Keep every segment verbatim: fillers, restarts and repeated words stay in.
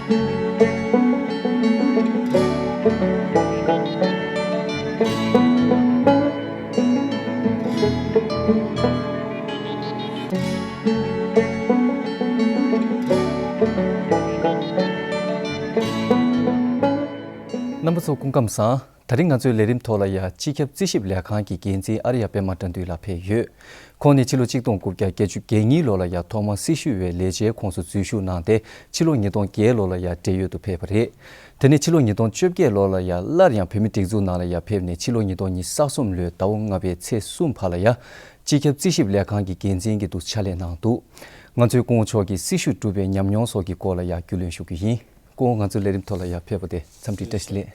རྣམ་པ་ཚོ་སྐུ་ཁམས་བཟང་། ད་རིང་ང་ཚོའི་ལས་རིམ་ཐོག་ལ་ཡ་སྤྱི་ཁྱབ་རྩིས་ཞིབ་ལས་ཁང་གི་འགན་འཛིན་ཨར་ཡ་པད་མ་དགྲ་འདུལ་ལགས་ཕེབས་ཡོད། ཁོང་ནི་ཕྱི་ལོ་གཅིག་སྟོང་དགུ་བརྒྱ་བརྒྱད་ཅུ་གྱ་གཉིས་ལོ་ལ་ཡ་ཐོག་མར་སྲི་ཞུ་བའི་ལས་བྱའི་ཁོངས་སུ་འཛུལ་ཞུགས་གནང་སྟེ་ཕྱི་ལོ་ཉིས་སྟོང་བརྒྱད་ལོ་ལ་ཡ་བགྲེས་ཡོལ་དུ་ཕེབས་པ་རེད། དེ་ནས་ཕྱི་ལོ་ཉིས་སྟོང་བཅོ་བརྒྱད་ལོ་ལ་ཡ་སླར་ཡང་བོད་མིའི་སྒྲིག་འཛུགས་ནང་ལ་ཡ་ཕེབས་ནས་ཕྱི་ལོ་ཉིས་སྟོང་ཉི་ཤུ་རྩ་གསུམ་ལོའི་ཟླ་བ་ལྔ་པའི་ཚེས་གསུམ་བར་ལ་ཡ་སྤྱི་ཁྱབ་རྩིས་ཞིབ་ལས་ཁང་གི་འགན་འཛིན་གྱི་འདུག་ཕྱག་ལས་གནང་འདུག། ང་ཚོས་སྐུ་ངོ་མཆོག་གིས་སྲི་ཞུ་བསྒྲུབས་པའི་ཉམས་མྱོང་སོགས་ཀྱི་སྐོར་ལ་ཡ་རྒྱུས་ལོན་ཞུ་རྒྱུ་ཡིན། སྐུ་ངོ་ང་ཚོའི་ལས་རིམ་ཐོག་ལ་ཡ་ཕེབས་པ་དེ་འཚམས་འདྲི་བཀྲ་ཤིས་བདེ་ལེགས།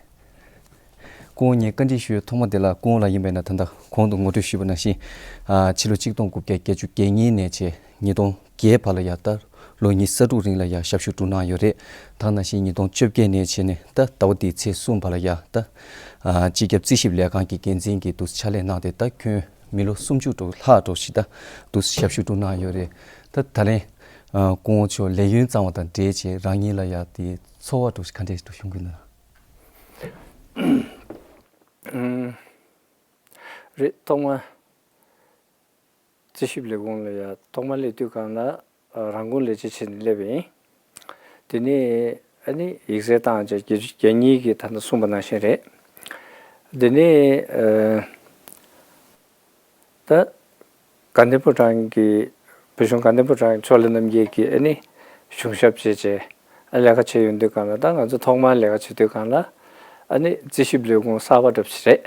སྐུ་ངོ་ངས་བཀའ་འདྲི་ཞུ་ཡས་ཐོག་མ་དེ་ལ་སྐུ་ངོ་ལ་ཡིན་པས་ན། ད་ལྟ་གོང་དུ་ངོ་སྤྲོད་ཞུས་པ་ནང་བཞིན། ཨ་ཕྱི་ལོ་གཅིག་སྟོང་དགུ་བརྒྱ་བརྒྱད་ཅུ་གྱ་གཉིས་ནས་བྱས་ཉིས་སྟོང་བརྒྱད་བར་ལ་ཡ་ད་ལོ་ཉི་ཤུ་རྩ་དྲུག་རིང་ལ་ཡ་ཞབས་ཞུ་བསྒྲུབས་གནང་ཡོད་རེད། ད་ནང་བཞིན་ཉིས་སྟོང་བཅོ་བརྒྱད་ནས་བྱས་ནས་ད་ཟླ་བ་འདིའི་ཚེས་གསུམ་བར་ལ་ཡ་ད་ཨ་སྤྱི་ཁྱབ་རྩིས་ཞིབ་ལས་ཁང་གི་འགན་འཛིན་གྱི་འདུག་ཕྱག་ལས་གནང་སྟེ། ད་ཁྱོན་མི་ལོ་སུམ་ཅུ་འགྲོ་ལྷག་འགྲོ་ཞིག་ད་འདུག་ཞབས་ཞུ་བསྒྲུབས་གནང་ཡོད་རེད། ད་ད་ལན་ཨ་སྐུ་ངོ་མཆོག་ལས་ཡུན་གཙང་བ་དང་འབྲེལ་བྱས་རང་ཉིད་ལ་ཡ་དེ་ཚོར་བ་འགྲོ་ཞིག་ག་འདྲས་འགྲོ་བྱུང་གི་འདུག། ཨུམ། རེད། ཐོག་མ་རྩིས་ཞིབ་ལས་ཁུངས་ལ་ཡ་ཐོག་མ་སླེབས་དུས་སྒང་ལ་ཨ་རང་ཁུངས་ལས་བྱེད་བྱས་ནས་སླེབས་པ་ཡིན། དེ་ནས་ཨ་ནི་ཡིག་ཚད་བཏང་བྱས་བརྒྱད་ཅུ་གྱ་གཉིས་ཀྱི་ད་ལྟ་གསུངས་པ་ནང་བཞིན་རེད། དེ་ནས་ཨ་ད་དགའ་ལྡན་ཕོ་བྲང་གི་བོད་གཞུང་དགའ་ལྡན་ཕོ་བྲང་ཕྱོགས་ལས་རྣམ་རྒྱལ་གྱིས་ཨ་ནི་གཞུང་ཞབས་བྱས་བྱས་ཨ་ལས་ཀ་བྱས་ཡོང་དུས་སྒང་ལ། ད་ང་ཚོ་ཐོག་མར་ལས་ཀ་བྱེད་དུས་སྒང་ལ་ཨ་ནི་རྩིས་ཞིབ་ལས་ཁུངས་གསར་པ་འདྲ་པོ་ཞིག་རེད།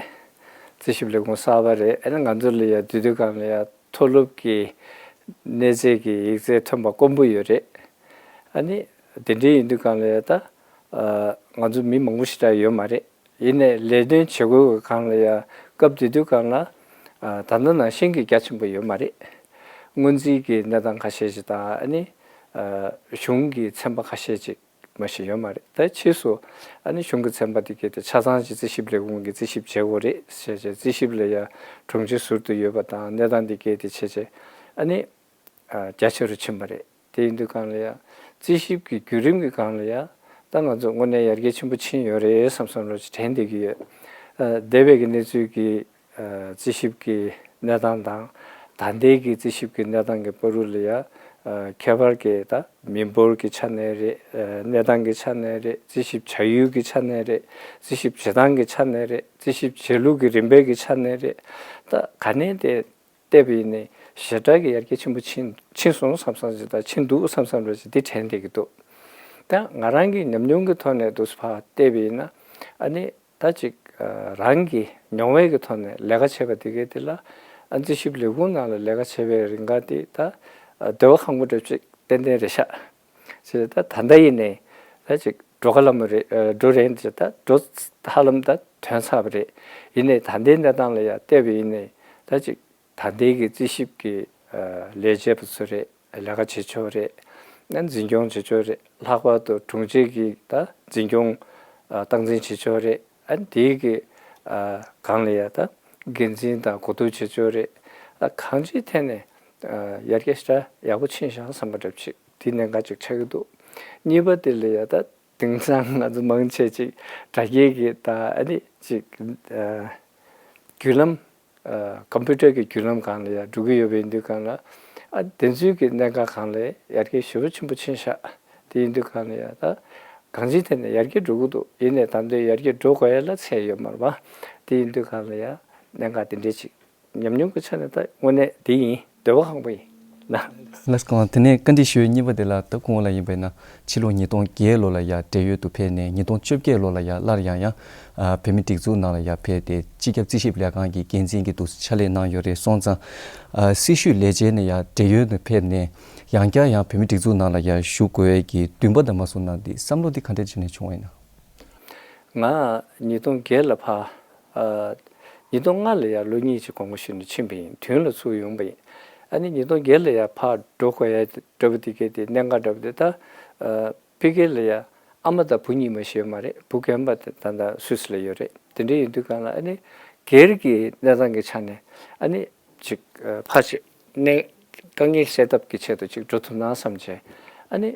རྩིས་ཞིབ་ལས་ཁུངས་གསར་པ་རེད། ཨ་ནི་ང་ཚོ་ལ་ཡ་དེ་དུས་སྒང་ལ་ཡ་མཐོ་སློབ་ཀྱི་གནས་ཚད་ཀྱི་ཡིག་ཚད་ཐོན་པ་དཀོན་པོ་ཡོད་རེད། ཨ་ནི་དེ་འདྲའི་ཡིན་དུས་སྒང་ལ་ཡ་ད་ཨ་ང་ཚོ་མི་མང་པོ་ཞེ་དྲག་ཡོད་མ་རེད། ཡིན་ནའི་ལས་དོན་བྱེད་སྒོའི་སྒང་ལ་ཡ་སྐབས་དེ་དུས་སྒང་ལ་ཨ་ད་ལྟ་ནང་བཞིན་གྱི་རྒྱ་ཆེན་པོ་ཡོད་མ་རེད། སྔོན་རྩིས་ཀྱི་གནས་སྟངས་ཁ་ཤས་ཤིག་དང་། ཨ་ནི་ཨ་གཞུང་གི་ཚན་པ་ཁ་ཤས་ཅིག་མ་ཞིག་ཡོད་མ་རེད། ད་ཕྱིས་སུ་ཨ་ནི་གཞུང་གི་ཚན་པ་དེ་གས་དེ་ཆ་ཚང་ཅིག་རྩིས་ཞིབ་ལས་ཁུངས་ཀྱིས་རྩིས་ཞིབ་བྱེད་དགོས་རེད་ཟེར་བྱས། རྩིས་ཞིབ་ལ་ཡ་དྲུང་ཆེ་ཟུར་དུ་ཡོད་པ་དང་། གནས་སྟངས་དེ་གས་དེ་བྱས་བྱས་ཨ་ནི་ཨ་རྒྱ་ཆེ་རུ་ཕྱིན་པ་རེད། དེ་ཡིན་དུས་སྒང་ལ་ཡ་རྩིས་ཞིབ་ཀྱི་བརྒྱུད་རིམ་གྱི་སྒང་ལ་ཡ་ད་ང་ཚོ་དངོས་གནས་ཡར་རྒྱས་ཆེན་པོ་ཕྱིན་ཡོད་རེད་བསམ་བསམ་བློ་ཅིག་དྲན་བསྡད་ཀྱི་ཡོད། ཨ་འདས་པའི་གི་གནས་ཚུལ་གྱི་ཨ་རྩིས་ཞིབ་ཀྱི་གནས་སྟངས་དང་། ད་ལྟའི་གི་རྩིས་ཞིབ་ཀྱི་གནས་སྟངས་ཀྱི་བར་དུ་ལ་ཡ་ཨ་ཁྱད་པར་གྱི་ད་མི་འབོར་གྱི་ཆ་ནས་རེད། ཨ་གནས་སྟངས་ཀྱི་ཆ་ནས་རེད། རྩིས་ཞིབ་བྱ་ཡུལ་གྱི་ཆ་ནས་རེད། རྩིས་ཞིབ་བྱེད་སྟངས་ཀྱི་ཆ་ནས་རེད། རྩིས་ཞིབ་བྱེད་ལུགས་ཀྱི་རིམ་པའི་གི་ཆ་ནས་རེད། ད་ག་ནས་དེ་བལྟས་པ་ཡིན་ནའི་ཞེ་དྲག་གི་ཡར་རྒྱས་ཆེན་པོ་ཕྱིན་ཕྱིན་སོང་བསམ་བསམ་ཞིག་དང་། ཕྱིན་འདུག་བསམ་བསམ་རེ་ཞིག་འདི་དྲན་བསྡད་ཀྱི་འདུག། ད་ང་རང་གི་ཉམས་མྱོང་གི་ཐོག་ནས་འདུག་སེ་ཕར་བལྟས་པ་ཡིན་ན། ཨ་ནི་ད་ཅིག་ཨ་རང་གི་མྱོང་བའི་གི་ཐོག་ནས་ལས་ཀ་བྱས་པ་དེ་གས་དེ་ལ། ཨ་རྩིས་ཞིབ་ལས་ཁུངས་ནང་ལ་ལས་ཀ་བྱས་པའི་རིང་ག་དེ་ད་ཨ་འདོད་པ་ཁེངས་པོ་འདྲ་ཅིག་ཏན་ཏན་རེད་ཤག། ཅེས། ད་ད་ལྟ་ཡིན་ནའི་ད་ཅིག་འགྲོ་ག་ལ་མོ་རེད། ཨ་འགྲོ་རན་ཅེས། ད་འགྲོ་ཧ་ལམ་ད་ཐོན་ཚར་བ་རེད། ཡིན་ནའི་ད་ལྟའི་གནས་སྟངས་ལ་ཡ་བལྟས་པ་ཡིན་ནའི་ད་ཅིག་ད་ལྟའི་གི་རྩིས་ཞིབ་ཀྱི་ཨ་ལས་བྱེད་པ་ཚོ་རེད། ལས་ཀ་བྱེད་ཕྱོགས་རེད། ཨ་འཛིན་སྐྱོང་བྱེད་ཕྱོགས་རེད། ལྷག་པར་དུ་དྲུང་ཆེ་གི་ད་འཛིན་སྐྱོང་ཨ་སྟངས་འཛིན་བྱེད་ཕྱོགས་རེད། ཨ་དེའི་གི་ཨ་སྒང་ལ་ཡ་ད་འགན་འཛིན་དང་གོ་བསྡུར་བྱེད་ཕྱོགས་རེད། ཨ་གང་ཅིའི་ཐད་ནས་ཨ་ཡར་རྒྱས་ཞེ་དྲག་ཡག་པོ་ཕྱིན་ཤག་བསམ་པ་འདྲ་པོ་ཅིག་དེ་གནད་འགག་ཅིག་ཆགས་ཀྱི་འདུག། གཉིས་པ་དེ་ལ་ཡ་ད་དེང་སང་ང་ཚོ་མང་ཆེ་ཅིག་དྲ་རྒྱའི་གི་ད་ཨ་ནི་ཅིག་ཨ་བརྒྱུད་ལམ། ཨ་ཀམ་པུ་ཊར་གྱི་བརྒྱུད་ལམ་སྒང་ལ་ཡ་འགྲོ་གི་ཡོད་པ་ཡིན་དུས་སྒང་ལ། ཨ་དེ་ཚོའི་གི་གནད་འགག་སྒང་ལ་ཡར་རྒྱས་ཞེ་པོ་ཆེན་པོ་ཕྱིན་ཤག། དེ་ཡིན་དུས་སྒང་ལ་ཡ་ད་གང་ཅིའི་ཐད་ནས་ཡར་རྒྱས་འགྲོ་གི་འདུག། ཡིན་ནའི་ད་དུང་ཡར་རྒྱས་འགྲོ་དགོས་ཡ་ལ་ཚད་ཡོད་མ་རེད་པ། དེ་ཡིན་དུས་སྒང་ལ་ཡ་གནད་འགག་དེ་འདྲས་ཅིག། ཉམས་མྱོང་གི་ཆ་ནས་ད་དངོས་གནས་དེ་ཡིན། འདོད་པ་ཁེངས་པོ་ཡིན་ལ། ལགས་སོ། དེ་ནས་བཀའ་འདྲི་ཞུ་ཡ་གཉིས་པ་དེ་ལ། ད་སྐུ་ངོ་ལ་ཡིན་པས་ན་ཕྱི་ལོ་ཉིས་སྟོང་བརྒྱད་ལོ་ལ་ཡ་བགྲེས་ཡོལ་དུ་ཕེབས་ནས་ཉིས་སྟོང་བཅོ་བརྒྱད་ལོ་ལ་ཡ་སླར་ཡང་ཡང་ཨ་བོད་མིའི་སྒྲིག་འཛུགས་ནང་ལ་ཡ་ཕེབས་ཏེ་སྤྱི་ཁྱབ་རྩིས་ཞིབ་ལས་ཁང་གི་འགན་འཛིན་གྱི་འདུག་ཕྱག་ལས་གནང་ཡོད་རེད། སོང་ཙང་ཨ་སྲི་ཞུའི་ལས་བྱེད་ནས་ཡ་བགྲེས་ཡོལ་དུ་ཕེབས་ནས་ཡང་བསྐྱར་ཡང་བོད་མིའི་སྒྲིག་འཛུགས་ནང་ལ་ཡ་ཞུགས་དགོས་ཀྱི་འདུན་པ་དང་མ་སོང་ན་འདི་བསམ་བློ་འདི་ག་འདྲ་བྱས་ནས་བྱུང་བ་ཡིན་ན། ང་ཉིས་སྟོང་བརྒྱད་ལ་ཕར། ཨ་ཉིས་སྟོང་ལྔ་ལ་ཡ་ལོ་གཉིས་ཅིག་དགོངས་པ་ཞུས་ནས་ཕྱིན་པ་ཡིན། དུན་ལ་ཚུར་ཡོང་པ་ཡིན། ཨ་ནི་ཉིས་སྟོང་བརྒྱད་ལ་ཡ་ཕར་འགྲོ་དགོས་ཡ་འདྲ་པོ་དེ་གས་དེ་གནད་འགག་འདྲ་པོ་དེ། ད་ཨ་ཕ་གི་ལ་ཡ་ཨ་མ་དང་བུ་གཉིས་མ་ཞིག་ཡོད་མ་རེད། བུ་རྒན་པ་དེ་ད་ལྟ་སུད་སི་ལ་ཡོད་རེད། དེ་འདྲ་ཡིན་དུས་སྒང་ལ་ཨ་ནི་སྒེར་གྱི་གནས་སྟངས་ཀྱི་ཆ་ནས་ཨ་ནི་ཅིག་ཨ་ཕར་ཅིག་གནས་དཀའ་ངལ་སེལ་ཐབས་ཀྱི་ཆེད་དུ་ཅིག་འགྲོ་ཐུབ་ན་བསམ་བྱས། ཨ་ནི་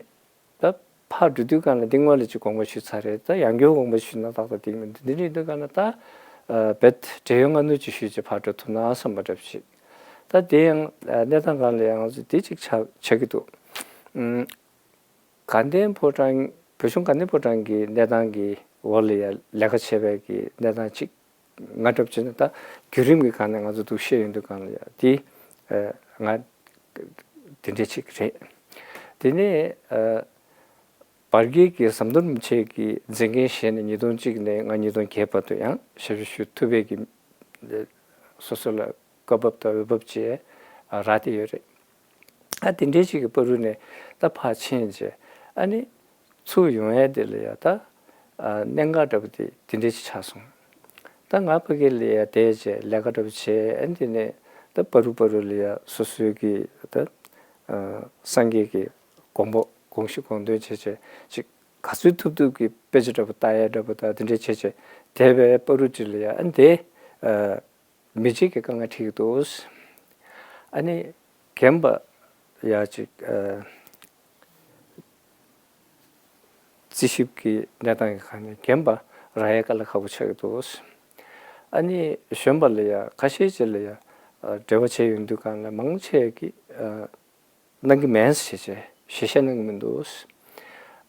ད་ ཕར་འགྲོ་དུས་གང་ལ་འདི་སྔོན་ལ་ཅིག་དགོངས་པ་ཞུས་ཚར་རེད། ད་ཡང་བསྐྱར་དགོངས་པ་ཞུས་ན་ཏག་ཏག་འགྲིག་མི་འདུག་འདི་འདྲ་ཡིན་དུས་གང་ལ་ད་རྦད་བགྲེས་ཡོལ་སྔ་སྣུར་ཅིག་ཞུས་བྱས་ཕར་འགྲོ་ཐུབ་ན་བསམ་པ་འདྲ་པོ་ཞིག་ད་དེ་ཡང་གནས་སྟངས་སྒང་ལ་ཡང་ང་ཚོ་དེ་ཅིག་ཆགས་ཆགས་ཀྱི་འདུག་དགའ་ལྡན་ཕོ་བྲང་། བོད་གཞུང་དགའ་ལྡན་ཕོ་བྲང་གི་གནས་སྟངས་ཀྱི་འོག་ལ་ཡང་ལས་ཀ་བྱེད་པའི་གི་གནས་སྟངས་ཅིག་ང་འདྲ་པོ་བྱས་ན་ད་བརྒྱུད་རིམ་གྱི་སྒང་ནས་ང་ཚོ་འདུག་བཤད་ཡོང་དུས་གང་ལ་ཡང་དེ་ང་དེ་འདྲས་ཅིག་རེད། དེ་ནས་བར་བརྒལ་གྱི་ཟམ་གདོང་རིན་པོ་ཆེ་གི་མཛད་འགན་བཞེས་ནས་ཉིས་སྟོང་གཅིག་ནས་ང་ཉིས་སྟོང་བརྒྱད་བར་དུ་ཡང་ཞབས་ཞུ་ཞུ་ཐུབ་པའི་གི་སོ་སོ་ལ་བཀའ་བབས་དང་འོས་བབས་བཅས་རག་བསྡད་ཡོད་རེད། ཨ་དེ་འདྲའི་ཞིག་གི་བར་དུ་ནས་ད་ཕར་ཕྱིན་རྗེས་ཨ་ནི་ཚུར་ཡོང་ཡས་དེ་ལ་ཡ་ད་གནད་འགག་འདྲ་པོ་དེ་དེ་འདྲའི་ཞིག་ཆགས་སོང་། ད་ང་ཕ་གི་ལ་ཡ་བསྡད་རྗེས་ལས་ཀ་འདྲ་པོ་བྱས། ཨ་ནི་དེ་ནས་ད་བར་དུ་བར་དུ་ལ་ཡ་སོ་སོའི་གི་ད་སངས་རྒྱས་ཀྱི་དགོངས་པ་དགོངས་གཞི་དགོངས་དོན་བྱས་བྱས་ཅིག་ག་ཚོད་ཐུབ་ཐུབ་ཀྱི་དཔེ་ཆ་འདྲ་པོ་ལྟ་ཡས་འདྲ་པོ་དང་དེ་འདྲས་བྱས་བྱས་བསྡད་པའི་བར་དུ་ཅིག་ལ་ཡ་ཨ་ནི་དེ་མི་གཅིག་གིས་དཀའ་ངལ་འཕྲད་ཀྱི་འདུག་ཨ་ནི་རྒན་པ་ཡ་ཅིག་རྩིས་ཞིབ་ཀྱི་གནས་སྟངས་ཀྱི་ཁ་ནས་རྒན་པ་རག་ཡས་དཀའ་ལས་ཁག་པོ་ཆགས་ཀྱི་འདུག་ཨ་ནི་གཞོན་པ་ལ་ཡ་ཁ་ཤས་ཅིག་ལ་ཡ་འབྲེལ་བ་བྱས་ཡོང་དུས་གང་ལ་མང་ཆེ་གིས་གནང་གི་མེད་ཟེར་བྱས་ཞལ་བཞེས་གནང་གི་མི་འདུག་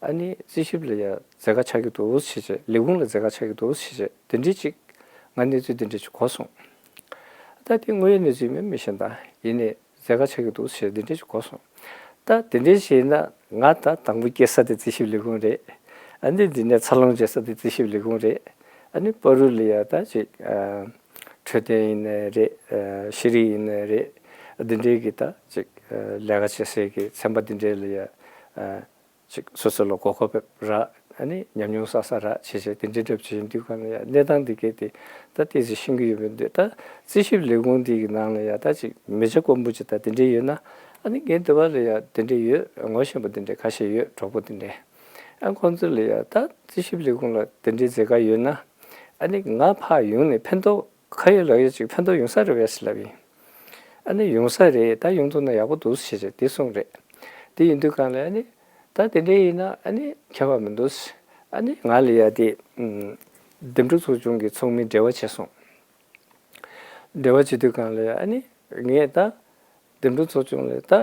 ཨ་ནི་རྩིས་ཞིབ་ལ་ཡ་མཛད་དཀའ་ཆགས་ཀྱི་འདུག་ཟེར་བྱས་ལས་ཁུངས་ལ་མཛད་དཀའ་ཆགས་ཀྱི་འདུག་ཟེར་བྱས་དེ་འདྲའི་ཅིག་ང་གནས་ཚུལ་དེ་འདྲ་ཅིག་གོ་སོང་། ད་དེ་དངོས་ཡོད་གནས་ཚུལ་མིན་མི་ཤེས་ད་ཡིན་ནའི་མཛད་དཀའ་ཆགས་ཀྱི་འདུག་ཟེར་བྱས་དེ་འདྲ་ཅིག་གོ་སོང་། ད་དེ་འདྲ་བྱས་ན་ང་ད་དང་པོ་སྐྱེས་ས་དེ་རྩིས་ཞིབ་ལས་ཁུངས་རེད། ཨ་ནི་འདི་ནས་འཚར་ལོངས་བྱེད་ས་དེ་རྩིས་ཞིབ་ལས་ཁུངས་རེད། ཨ་ནི་བར་དུ་ལ་ཡ་ད་ཅིག་འཕྲོད་བསྟེན་ཡིན་ནའི་རེད། ཤེས་རིག་ཡིན་ནའི་རེད། འདི་འདྲའི་གི་ད་ཅིག་ལས་ཀ་བྱེད་སའི་གི་ཚན་པ་འདི་འདྲའི་ལ་ཡ་ཅིག་སོ་སོ་ལ་གོ་སྐབས་རག་ཨ་ནི་ཉམས་མྱོང་བསགས་ས་རག་བྱས་བྱས་དེ་འདྲའི་འདྲ་པོ་བྱེད་ཡོང་དུས་གང་ལ་ཡ་གནས་སྟངས་འདི་གས་དེ་ད་ཏོག་ཙམ་ཤེས་ཀྱི་ཡོད་མི་འདུག་ད་རྩིས་ཞིབ་ལས་ཁུངས་འདི་གི་ནང་ལ་ཡ་ད་ཅིག་མི་ཆ་དཀོན་པོ་ཅིག་ད་དེ་འདྲའི་ཡོད་ན་ཨ་ནི་ངའི་འདི་པ་ལ་ཡ་དེ་འདྲའི་ཡོད། ངོ་ཤེས་པ་དེ་འདྲའི་ཁ་ཤས་ཡོད། གྲོགས་པོ་དེ་འདྲའི། ཨ་ཁོང་ཚོ་ལ་ཡ་ད་རྩིས་ཞིབ་ལས་ཁུངས་ལ་དེ་འདྲའི་མཛད་དཀའ་ཡོད་ན་ཨ་ནི་ང་ཕར་ཡོང་ནས་ཕན་ཐོགས་ཁ་ཡོད་ལག་ཡོད་ཅིག་ཕན་ཐོགས་ཡོང་ས་རེད་པས་ལབ་ཡིན། ཨ་ནི་ཡོང་ས་རེད། ད་ཡོང་ཐུབ་ན་ཡག་པོ་འདུག་ཟེར་བྱས་དེ་གསུངས་རེད། དེ་ཡིན་དུས་གང་ལ་ཨ་ནི་ད་དེ་འདྲའི་ཡིན་ན་ཨ་ནི་ཁྱད་པར་མི་འདུག་ཨ་ནི་ང་ལ་ཡ་དེ་འདེམས་སྒྲུག་ཚོགས་ཆུང་གི་ཚོགས་མི་འབྲེལ་བ་བྱས་སོང་། འབྲེལ་བ་བྱེད་དུས་གང་ལ་ཨ་ནི་ངས་ད་འདེམས་སྒྲུག་ཚོགས་ཆུང་ལ་ད་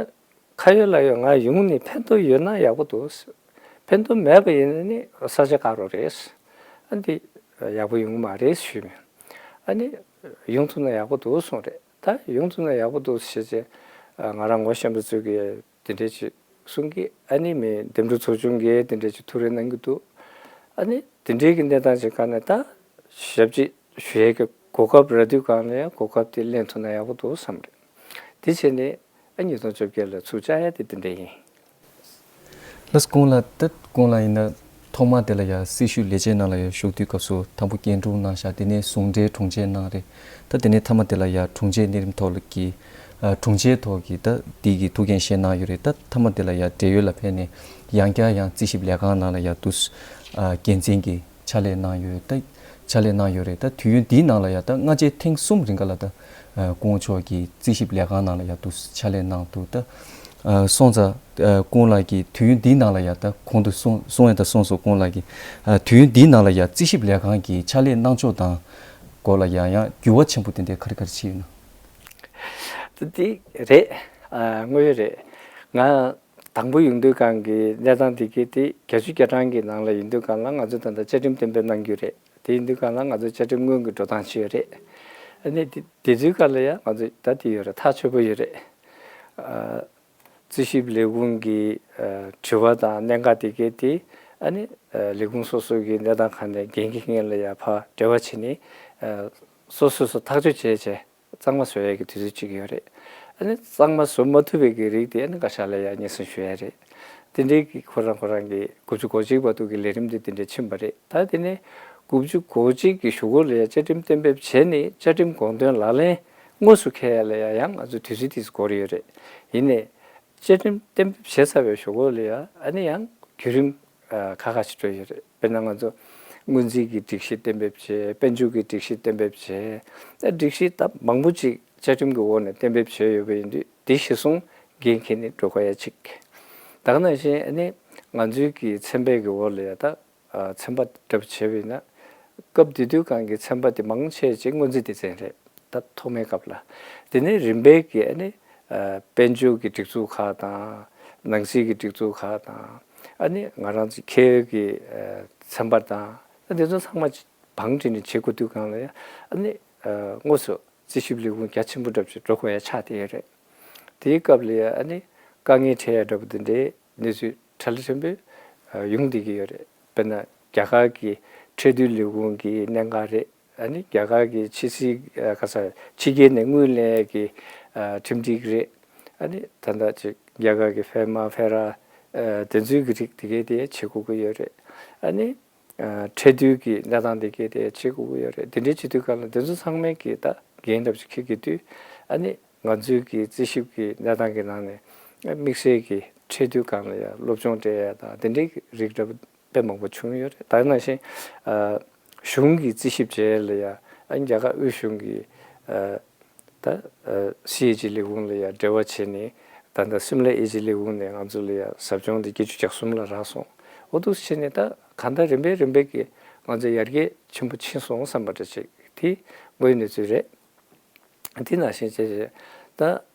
ཁ་ཡོད་ལག་ཡོད་ང་ཡོང་ནས་ཕན་ཐོགས་ཡོད་ན་ཡག་པོ་འདུག་ཕན་ཐོགས་མེད་པ་ཡིན་ན་ནི་ས་ཆ་བཀག་རོགས་རེད། ཨ་འདི་ཡག་པོ་ཡོང་གི་མ་རེད་ཞུས་མེད། ཨ་ནི་ཡོང་ཐུབ་ན་ཡག་པོ་འདུག་གསུངས་རེད། ད་ཡོང་ཐུབ་ན་ཡག་པོ་འདུག་ཞེས་བྱས་ང་རང་ངོ་ཤེས་པ་ཚོས་ཀྱིས་དེ་འདྲས་ཅིག་གསུང་གི་ཨ་ནི་མི་འདེམས་སྒྲུག་ཚོགས་ཆུང་གིས་དེ་འདྲས་ཅིག་ཐུགས་རེ་གནང་གི་འདུག་ཨ་ནི་དེ་འདྲའི་གི་གནས་སྟངས་ཅིག་ག་ནས་ད་ཞབས་ཕྱི་ཞུ་ཡས་ཀྱི་གོ་སྐབས་རག་དུས་གང་ལ་ཡང་གོ་སྐབས་དེ་ལེན་ཐུབ་ན་ཡག་པོ་འདུག་བསམ་རེད། དེ་བྱས་ནས་ཨ་ཉིས་སྟོང་བཅོ་བརྒྱད་ལ་ཚུར་བཅར་ཡ་དེ་དེ་འདྲ་ཡིན། ལགས་སོ། གོང་ལ་ད་གོང་ལ་ཡིན་ན་ཐོག་མ་དེ་ལ་ཡ་སྲི་ཞུ་ལས་བྱེད་ནང་ལ་ཡ་ཞུགས་དུས་སྐབས་སུ་དང་པོ་སྐྱེ་འགྲོ་གནང་ཤག་དེ་ནས་ཟུང་འབྲེལ་དྲུང་ཆེ་གནང་རེད། ད་དེ་ནས་མཐའ་མ་དེ་ལ་ཡ་དྲུང་ཆེ་གནས་རིམ་ཐོག་ལ་གི་ཨ་དྲུང་ཆེ་ཐོག་གི་ད་དེ་གི་ཐུགས་འགན་བཞེས་གནང་ཡོད་རེད། ད་མཐའ་མ་དེ་ལ་ཡ་བགྲེས་ཡོལ་ལ་ཕེབས་ནས་ཡང་བསྐྱར་ཡང་རྩིས་ཞིབ་ལས་ཁང་ནང་ལ་ཡ་དུ་ཨ་འགན་འཛིན་གྱི་ཕྱག་ལས་གནང་ཡོད། ད་ཕྱག་ལས་གནང་ཡོད་རེད། ད་དུས་ཡུན་འདིའི་ནང་ལ་ཡ་ད་སྔ་རྗེས་ཐེངས་གསུམ་རིང་ག་ལ་ད་ཨ་སྐུ་ངོ་མཆོག་གིས་རྩིས་ཞིབ་ལས་ཁང་ནང་ལ་ཡ་དུ་ཕྱག་ལས་གནང་འདུག་ད་ཨ་སོང་ཙང་ཨ་སྐུ་ངོ་ལགས་ཀྱིས་དུས་ཡུན་འདིའི་ནང་ལ་ཡ་ད་གོང་དུ་གསུང་གསུང་ཡ་ད་གསུངས་སོང་། སྐུ་ངོ་ལགས་ཀྱིས་ཨ་དུས་ཡུན་འདིའི་ནང་ལ་ཡ་རྩིས་ཞིབ་ལས་ཁང་གི་ཕྱག་ལས་གནང་ཕྱོགས་དང་སྐོར་ལ་ཡང་ཡང་འགྱུར་བ་ཆེན་པོ་དེ་འདྲའི་ག་རེ་ག་རེ་ཕྱིན་ཡོད་ན། དེ་རེད། ཨ་དངོས་ཡོད་རེད། ང་དང་པོ་ཡོང་དུས་སྒང་གི་གནས་སྟངས་དེ་གི་དེ་བརྒྱད་ཅུ་གྱ་གྲངས་ཀྱི་ནང་ལ་ཡིན་དུས་སྒང་ལ་ང་ཚོ་ད་ལྟ་བཅའ་ཁྲིམས་གཏན་འབེབས་གནང་རྒྱུ་རེད། དེ་ཡིན་དུས་སྒང་ལ་ང་ཚོ་བཅའ་ཁྲིམས་སྔོན་གྱི་འགྲོ་སྟངས་ཅིག་ཡོད་རེད། ཨ་ནི་དེ་དེ་དུས་སྒང་ལ་ཡང་ང་ཚོ་ད་དེ་ཡོད་རེད། ཐག་ཆོད་པོ་ཡོད་རེད། ཨ་རྩིས་ཞིབ་ལས་ཁུངས་ཀྱི་ཨ་དྲི་བ་དང་གནད་འགག་དེ་གའི་དེ་ཨ་ནི་ཨ་ལས་ཁུངས་སོ་སོ་གི་གནས་སྟངས་ཁག་ནས་འགན་འཁྱེར་མཁན་ལ་ཡང་ཕར་འབྲེལ་བ་བྱས་ནས་ཨ་སོ་སོ་སོ་ཐག་གཅོད་བྱས་བྱས་གཙང་མ་བཟོ་ཡས་ཀྱི་དུས་ཚོད་ཅིག་ཡོད་རེད། ཨ་ནི་གཙང་མ་བཟོ་མ་ཐུབ་པའི་གི་རིགས་དེ་ཨ་ནི་བཀའ་ཤག་ལ་ཡང་སྙན་སེང་ཞུ་ཡས་རེད། དེ་འདྲའི་གི་ཁོ་རང་ཁོ་རང་གི་དགུ་བཅུ་གོ་གཅིག་བར་དུ་གི་ལས་རིམ་དེ་དེ་འདྲ་ཕྱིན་པ་རེད། ད་དེ་ནས་དགུ་བཅུ་གོ་གཅིག་གི་གཞུག་གུ་ལ་ཡང་བཅའ་ཁྲིམས་གཏན་འབེབས་བྱས་ནས་བཅའ་ཁྲིམས་དགོངས་དོན་ལག་ལེན་དངོས་སུ་འཁེལ་ཡ་ལ་ཡང་ཡང་ང་ཚོ་དུས་ཚོད་ཏོག་ཙམ་འགོར་ཡོད་རེད། ཡིན་ནའི་བཅའ་ཁྲིམས་གཏན་འབེབས་བྱས་ཚར་བའི་གཞུག་གུ་ལ་ཡང་ཨ་ནི་ཡང་བརྒྱུད་རིམ་ཨ་ཁག་ཁག་ཅིག་འགྲོ་ཡོད་རེད། དཔེར་ན་ང་ཚོ་སྔོན་རྩིས་ཀྱི་སྒྲིག་གཞི་གཏན་འབེབས་བྱས། དཔལ་འབྱོར་གྱི་སྒྲིག་གཞི་གཏན་འབེབས་བྱས། ཨ་སྒྲིག་གཞི་ད་མང་པོ་ཅིག་བཅའ་ཁྲིམས་ཀྱི་འོག་ནས་གཏན་འབེབས་བྱས་ཡོད་པ་ཡིན་དུས་དེ་གཞིར་བཟུང་འགན་འཁྱེར་ནས་འགྲོ་དགོས་ཡ་གཅིག་ད་ག་ནང་བཞིན་ཨ་ནི་ ང་ཚོའི་གི་ཚན་པའི་གི་འོག་ལ་ཡ་ད་ཨ་ཚན་པ་འདྲ་པོ་བྱས་པ་ཡིན་ན། སྐབས་དེ་དུས་སྒང་གི་ཚན་པ་དེ་མང་ཆེ་ཅིག་སྔོན་རྩིས་སྡེ་ཚན་རེད། ད་ཐོག་མའི་སྐབས་ལ། དེ་ནས་རིམ་པས་ཀྱི་ཨ་ནི་ཨ་དཔལ་འབྱོར་གྱི་སྒྲིག་འཛུགས་ཁག་དང་། ནང་སྲིད་ཀྱི་སྒྲིག་འཛུགས་ཁག་དང་། ཨ་ནི་ང་རང་ཚོ་མཁས་པའི་གི་ཨ་ཚན་པ་དང་། ཨ་དེ་ཚོ་ཚང་མ་ཅིག་བང་བསྒྲིགས་ནས་བྱེད་དགོས་དུས་སྒང་ལ་ཡ། ཨ་ནི་ཨ་དངོས་སུ་རྩིས་ཞིབ་ལས་ཁུངས་རྒྱ་ཆེན་པོ་འདྲ་པོ་ཅིག་འགྲོ་དགོས་ཡ་ཆགས་བསྡད་ཡོད་རེད། དེའི་སྐབས་ལ་ཡ་ཨ་ནི་དཀའ་ངལ་འཕྲད་ཡ་འདྲ་པོ་དེ་འདྲའི་གནས་ཚུལ་ཕྲ་ལ་ཕྲན་བུ་ཡོང་བསྡད་ཀྱི་ཡོད་རེད། དཔེར་ན་རྒྱ་གར་གྱི་ཁྲལ་བསྡུའི་ལས་ཁུངས་ཀྱི་གནད་འགག་རེད། ཨ་ནི་རྒྱ་གར་གྱི་ཕྱི་སྲིད་ཨ་ག་ས་ཕྱི་རྒྱལ་ནས་དངུལ་ལེན་ཡས་ཀྱི་ཨ་ཁྲིམས་སྒྲིག་རེད། ཨ་ནི་ད་ལྟ་ཅིག་རྒྱ་གར་གྱི་ཧྥེ་མ་ཧྥེ་ར་ཨ་དེ་ཚོའི་གི་རིགས་དེ་གའི་དེ་བྱེད་དགོས་ཀྱི་ཡོད་རེད། ཨ་ནི་ཨ་ཁྲལ་བསྡུའི་གི་གནས་སྟངས་དེ་གའི་དེ་བྱེད་དགོས་ཀྱི་ཡོད་རེད། དེ་འདྲའི་བྱེད་དུས་སྒང་ལ་དེ་ཚོ་ཚང་མའི་གི་ད་འགན་འདྲ་པོ་ཅིག་འཁྱེར་གྱི་དུས། ཨ་ནི་ང་ཚོའི་གི་རྩིས་ཞིབ་ཀྱི་གནས་སྟངས་ཀྱི་ནང་ནས་དམིགས་བསལ་གྱི་ཁྲལ་བསྡུའི་སྒང་ལ་ཡ་སློབ་སྦྱོང་སྤྲད་ཡ་དང་དེ་འདྲའི་རིགས་འདྲ་པོ་དཔེ་མང་པོ་བྱུང་ཡོད་རེད། ད་ནང་བཞིན་ཨ་གཞུང་གི་རྩིས་ཞིབ་བྱེད་ཡ་ལ་ཡ། ཨ་ནི་རྒྱ་གར་དབུས་གཞུང་གི་ཨ་ད་ཨ་སི་ཨེ་ཇི་ལས་ཁུངས་ལ་ཡ་འབྲེལ་བ་བྱས་ནས། ད་ལྟ་སིམ་ལ་ཨེ་ཇི་ལས་ཁུངས་ནས་ང་ཚོ་ལ་ཡ་ཟབ་སྦྱོང་དེ་བརྒྱད་ཅུ་གྱ་གསུམ་ལ་རག་སོང་། འོ་འདུག་བྱས་ནས་ད་གང་ལྟར་རིམ་པས་རིམ་པས་ཀྱིས་ང་ཚོ་ཡར་རྒྱས་ཆེན་པོ་ཕྱིན་སོང་བསམ་པ་འདྲ་ཅིག་དེ་དངོས་ཡོད་གནས་ཚུལ་རེད། དེ་ནང་བཞིན་བྱས་བྱས་ད་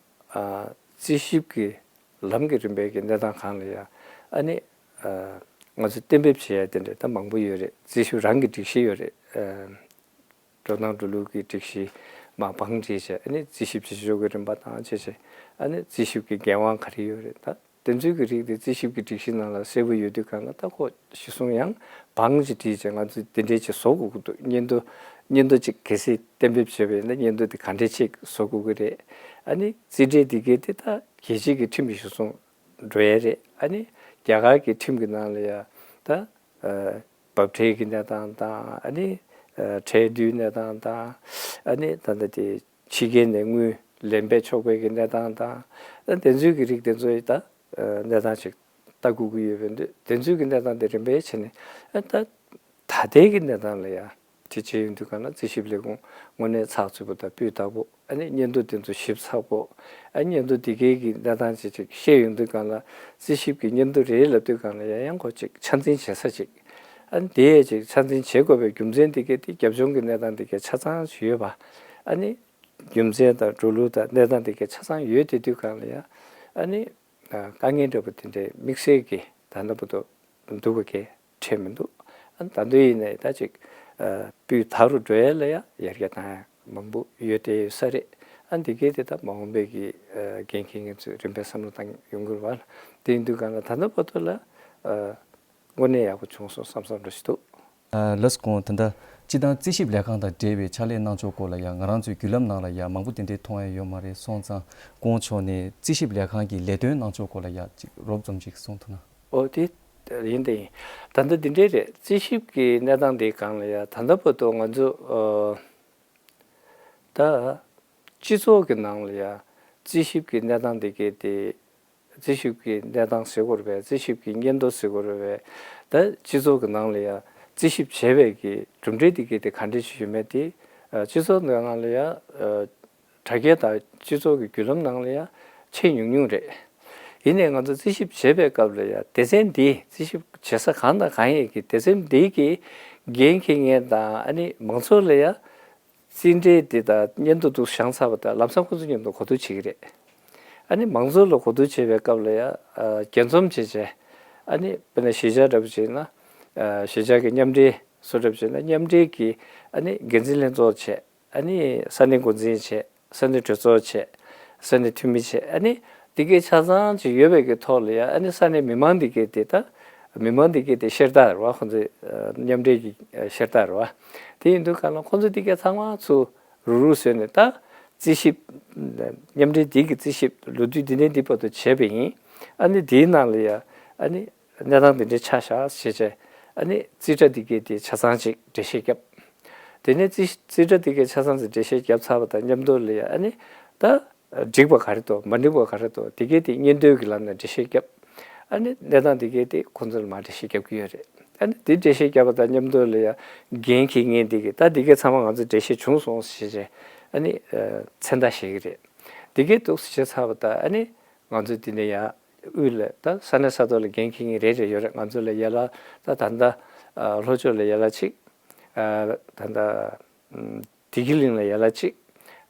ཨ་རྩིས་ཞིབ་ཀྱི་ལམ་གྱི་རིམ་པའི་གི་གནས་སྟངས་སྒང་ལ་ཡ། ཨ་ནི་ཨ་ང་ཚོས་གཏན་འབེབས་བྱེད་ཡ་དེ་འདྲ་ད་མང་པོ་ཡོད་རེད། རྩིས་ཞིབ་རང་གི་སྒྲིག་གཞི་ཡོད་རེད། ཨ་འགྲོ་སྟངས་འགྲོ་ལུགས་ཀྱི་སྒྲིག་གཞི་མར་བང་བསྒྲིགས་བྱས། ཨ་ནི་རྩིས་ཞིབ་བྱེད་ཕྱོགས་ཀྱི་རིམ་པ་དང་བྱས་བྱས། ཨ་ནི་རྩིས་ཞིབ་ཀྱི་འགན་དབང་ག་རེ་ཡོད་རེད། ད་དེ་ཚོའི་གི་རིགས་དེ་རྩིས་ཞིབ་ཀྱི་སྒྲིག་གཞི་ནང་ལ་གསལ་པོ་ཡོད་དུས་སྒང་ལ། ད་ཁོ་གཞི་བཟུང་ཡང་བང་ཅིག་བསྒྲིགས་བྱས་ང་ཚོས་དེ་འདྲའི་ཅིག་བཟོ་དགོས་ཀྱི་འདུག་སྙན་ཐོ། སྙན་ཐོ་ཅིག་གལ་སྲིད་གཏན་འབེབས་བྱས་པ་ཡིན་ན་སྙན་ཐོ་དེ་ག་འདྲས་ཅིག་བཟོ་དགོས་ཀྱི་རེད། ཨ་ནི་རྩིས་ཁྲའི་དེ་གའི་དེ་ད་རྒྱལ་སྤྱི་གི་ཁྲིམས་ཀྱི་གཞི་བཟུང་འགྲོ་ཡས་རེད། ཨ་ནི་རྒྱ་གར་གྱི་ཁྲིམས་ཀྱི་ནང་ལ་ཡ་ད་ཨ་འབབ་ཁྲལ་གྱི་གནས་སྟངས་དང་། ཨ་ནི་ཨ་ཁྲལ་བསྡུའི་གནས་སྟངས་དང་། ཨ་ནི་ད་ལྟ་དེ་ཕྱི་རྒྱལ་ནས་དངུལ་ལེན་པའི་ཆོག་པའི་གི་གནས་སྟངས་དང་། ཨ་དེ་ཚོའི་གི་རིགས་དེ་ཚོ་ཡི་ད་ཨ་གནས་སྟངས་ཅིག་ལྟ་དགོས་ཀྱི་ཡོད་པ་འདུག་དེ་ཚོའི་གི་གནས་སྟངས་དེ་རིམ་པས་བྱས་ནས། ཨ་ད་ད་ལྟའི་གི་གནས་སྟངས་ལ་ཡ་དེ་བྱས་ཡོང་དུས་སྒང་ལ་རྩིས་ཞིབ་ལས་ཁུངས་དངོས་གནས་ཚགས་ཚུད་པོ་དང་སྤུས་དག་པོ། ཨ་ནི་སྙན་ཐོ་དེ་ཚོ་ཞིབ་ཚགས་པོ། ཨ་སྙན་ཐོ་དེ་གའི་གི་གནས་སྟངས་ཅིག་ཅིག་བཤད་ཡོང་དུས་སྒང་ལ། རྩིས་ཞིབ་ཀྱི་སྙན་ཐོ་རེད་ལབ་དུས་སྒང་ལ་ཡང་ཡང་ཁོ་ཅིག་ཆ་འཛིན་བྱེད་ས་ཅིག་ཨ་ནི་དེ་ཡས་ཅིག་ཆ་འཛིན་བྱེད་དགོས་པའི་རྒྱུ་མཚན་དེ་གའི་དེ་རྒྱབ་ལྗོངས་ཀྱི་གནས་སྟངས་དེ་གའི་ཆ་ཚང་ཅིག་ཡོད་པ། ཨ་ནི་རྒྱུ་མཚན་དང་འགྲོ་ལུགས་དང་གནས་སྟངས་དེ་གའི་ཆ་ཚང་ཡོད་དེ་དུས་སྒང་ལ་ཡང་། ཨ་ནི་ཨ་དཀའ་ངལ་འདྲ་པོ་དེ་འདྲའི་དམིགས་བསལ་གྱི་ད་ལྟ་བར་དུ་འདུག་པ་གའི་འཕྲད་མི་འདུག་ཨ་ནི་ད་དུང་ཡིན་ནའི་ད་ཅིག་ཨ་སྤུས་དག་རུ་འགྲོ་ཡ་ལ་ཡ་ཡར་རྒྱས་བཏང་ཡ་མང་པོ་ཡོད་དེ་ཡོད་ས་རེད། ཨ་ནི་འདི་གའི་དེ་ད་མ་འོངས་པའི་གི་ཨ་འགན་འཁྱེར་མཁན་ཚོས་རིམ་པས་བསམ་བློ་བཏང་ཡོང་གི་རེད་བ། དེ་ཡིན་དུས་སྒང་ལ་ད་ལྟ་བར་དུ་ལ་ཨ་དངོས་གནས་ཡག་པོ་བྱུང་སོང་བསམ་བསམ་འདྲ་ཞིག་འདུག་ཨ་ལགས་སོ། ད་ལྟ་སྤྱི་བཏང་རྩིས་ཞིབ་ལས་ཁང་དང་འབྲེལ་བའི་ཕྱག་ལས་གནང་ཕྱོགས་སྐོར་ལ་ཡང་ང་རང་ཚོའི་བརྒྱུད་ལམ་ནང་ལ་ཡང་མང་པོ་དེ་འདྲའི་མཐོང་ཡ་ཡོད་མ་རེད། སོང་ཙང་དཀོན་མཆོག་ནས་རྩིས་ཞིབ་ལས་ཁང་གི་ལས་དོན་གནང་ཕྱོགས་སྐོར་ལ་ཡང་ཅིག་རོབ་ཙམ་ཅིག་གསུང་ཐུབ་ན། ཨོ་དེ་ཡིན་དེ་ཡིན། ད་ལྟ་འདི་འདྲའི་རེད། རྩིས་ཞིབ་ཀྱི་གནས་སྟངས་འདིའི་སྒང་ལ་ཡང་ད་ལྟ་བར་དུ་ང་ཚོ་ཨ་ད་སྤྱི་ཚོགས་ཀྱི་ནང་ལ་ཡང་རྩིས་ཞིབ་ཀྱི་གནས་སྟངས་འདི་གའི་དེ། རྩིས་ཞིབ་ཀྱི་གནས་སྟངས་ཟེར་དགོས་རེད་པས། རྩིས་ཞིབ་ཀྱི་སྙན་ཐོ་ཟེར་དགོས་རེད་པས། ད་སྤྱི་ཚོགས་ཀྱི་ནང་ལ་ཡང་རྩིས་ཞིབ་བྱས་པའི་གི་གྲུབ་འབྲས་དེ་གའི་དེ་ག་འདྲས་ཞིག་ཡོད་མེད་དེ། ཨ་སྤྱི་ཚོགས་ནང་ལ་ཡང་ཨ་དྲ་རྒྱ་དང་སྤྱི་ཚོགས་ཀྱི་བརྒྱུད་ལམ་ནང་ལ་ཡང་ཆེས་ཉུང་ཉུང་རེད། ཡིན་ནའི་ང་ཚོ་རྩིས་ཞིབ་བྱེད་པའི་སྐབས་ལ་ཡང་སྡེ་ཚན་འདི་རྩིས་ཞིབ་བྱེད་ས་གང་དང་གང་ཡིན་གྱི་སྡེ་ཚན་འདི་གི་འགན་འཁྱེར་མཁན་དང་། ཨ་ནི་མང་ཚོགས་ལ་ཡང་རྩིས་འབྲས་འདི་དང་སྙན་ཐོ་འདུག་བཞག་ཚར་བ་དང་ལམ་སང་ཁོ་ཚོ་མཉམ་དུ་གོ་བསྡུར་བྱེད་ཀྱི་རེད། ཨ་ནི་མང་ཚོགས་ལ་གོ་བསྡུར་བྱེད་པའི་སྐབས་ལ་ཡང་ཨ་རྒྱས་འཛོམས་བྱས་བྱས། ཨ་ནི་དཔེར་ན་གཞིས་ཆགས་འདྲ་པོ་བྱས་ན། ཨ་གཞིས་ཆགས་ཀྱི་མཉམ་འབྲེལ་བཟོ་འདྲ་པོ་བྱས་ན་མཉམ་འབྲེལ་གྱི་ཨ་ནི་འགན་འཛིན་ལྷན་ཚོགས་བྱས། ཨ་ནི་ས་གནས་འགོ་འཛིན་བྱས། ས་གནས་གྲོས་ཚོགས་བྱས། ས་གནས་འཐུས་མི་བྱས། ཨ་ནི་འདི་གའི་ཆ་ཚང་ཅིག་ཡོད་པའི་གི་ཐོག་ལ་ཡང་། ཨ་ནི་ས་གནས་མི་མང་འདི་གའི་དེ་ད་མི་མང་འདི་གའི་དེ་ཤེར་རྟགས་རེད་བ། ཁོང་ཚོའི་ཨ་མཉམ་འབྲེལ་གྱི་ཨ་ཤེར་རྟགས་རེད་བ། དེ་ཡིན་དུས་སྒང་ལ་ཁོང་ཚོ་འདི་གའི་ཚང་མ་ཚུར་རུག་རུག་བཟོས་ནས། ད་རྩིས་ཞིབ་མཉམ་འབྲེལ་འདི་གི་རྩིས་ཞིབ་ལོ་དུས་འདི་ནས་འདི་བར་དུ་བྱས་པ་ཡིན། ཨ་ནི་འདིའི་ནང་ལ་ཡང་ཨ་ནི་གནས་སྟངས་དེ་འདྲའི་ཆགས་བཞག་ཞེས་བྱས། ཨ་ནི་རྩིས་ཁྲ་དེ་གའི་དེ་ཆ་ཚང་ཅིག་འགྲེལ་བཤད་བརྒྱབ། དེ་ནས་རྩིས་རྩིས་ཁྲ་དེ་གའི་ཆ་ཚང་ཅིག་འགྲེལ་བཤད་བརྒྱབ་ཚར་བ་དང་མཉམ་དུ་ལ་ཡ། ཨ་ནི་ད་འགྲིག་པ་ག་རེ་འདུག་མ་འགྲིག་པ་ག་རེ་འདུག་དེ་གའི་དེ་སྙན་ཐོའི་གི་ལམ་ནས་འགྲེལ་བཤད་བརྒྱབ། ཨ་ནི་གནས་སྟངས་དེ་གའི་དེ་ཁོང་ཚོ་ལ་མར་འགྲེལ་བཤད་བརྒྱབ་ཀྱི་ཡོད་རེད། ཨ་ནི་དེ་འགྲེལ་བཤད་བརྒྱབ་པ་དང་མཉམ་དུ་ལ་ཡ་འགན་འཁྱེར་མཁན་དེ་གི་ད་དེ་གའི་ཚང་མ་ང་ཚོ་འགྲེལ་བཤད་བྱུང་སོང་ཞེས་བྱས། ཨ་ནི་ཨ་མཚན་རྟགས་བཞག་གི་རེད། དེ་གའི་འདུག་བྱས་ཚར་བ་དང་། ཨ་ནི་ང་ཚོ་དེ་ནས་ཡ་ དབུས་ལ་ད་ས་གནས་ས་ཐོག་ལ་འགན་འཁྱེར་མཁན་རེ་རེ་ཡོད་རེད། ང་ཚོ་ལ་ཡ་ལ་ད་ད་ལྟ་ཨ་ལྷོ་ཕྱོགས་ལ་ཡ་ལ་གཅིག་ཨ་ད་ལྟ་ཨམ་བདེ་སྐྱིད་གླིང་ལ་ཡ་ལ་གཅིག་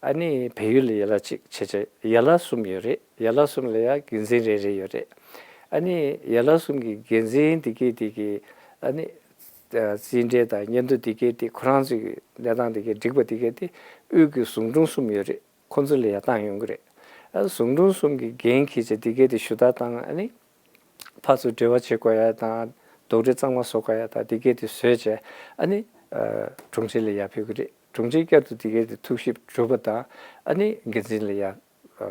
ཨ་ནི་བལ་ཡུལ་ལ་ཡ་ལ་གཅིག་བྱས་བྱས་ཡ་ལ་གསུམ་ཡོད་རེད། ཡ་ལ་གསུམ་ལ་ཡ་འགན་འཛིན་རེ་རེ་ཡོད་རེད། ཨ་ནི་ཡ་ལ་གསུམ་གྱི་འགན་འཛིན་དེ་གས་དེ་གས་ཨ་ནི་ཨ་རྩིས་འབྲས་དང་སྙན་ཐོ་དེ་གས་དེ་ཁོ་རང་ཚོའི་གི་གནས་སྟངས་དེ་གས་སྒྲིག་པ་དེ་གས་དེ་དབུས་ཀྱི་ཟུང་དྲུང་གསུམ་ཡོད་རེད། ཁོང་ཚོ་ལ་ཡ་བཏང་ཡོང་གི་རེད། ཨ་ཟུང་དྲུང་གསུམ་གྱི་འགན་འཁྱེར་བྱས་དེ་གས་དེ་ཞུ་དག་བཏང་། ཨ་ནི་ཕར་ཚུར་འབྲེལ་བ་བྱེད་དགོས་ཡ་དང་རྡོག་རིལ་གཙང་མ་བཟོ་དགོས་ཡ་དང་དེ་གས་དེ་བཟོས་བྱས་ཨ་ནི་ཨ་དྲུང་ཆེ་ལ་ཡ་ཕུལ་གི་རེད། དྲུང་ཆེས་བསྐྱར་དུ་དེ་གས་དེ་ཐུགས་ཞིབ་གྲུབ་པ་དང་ཨ་ནི་འགན་འཛིན་ལ་ཡ་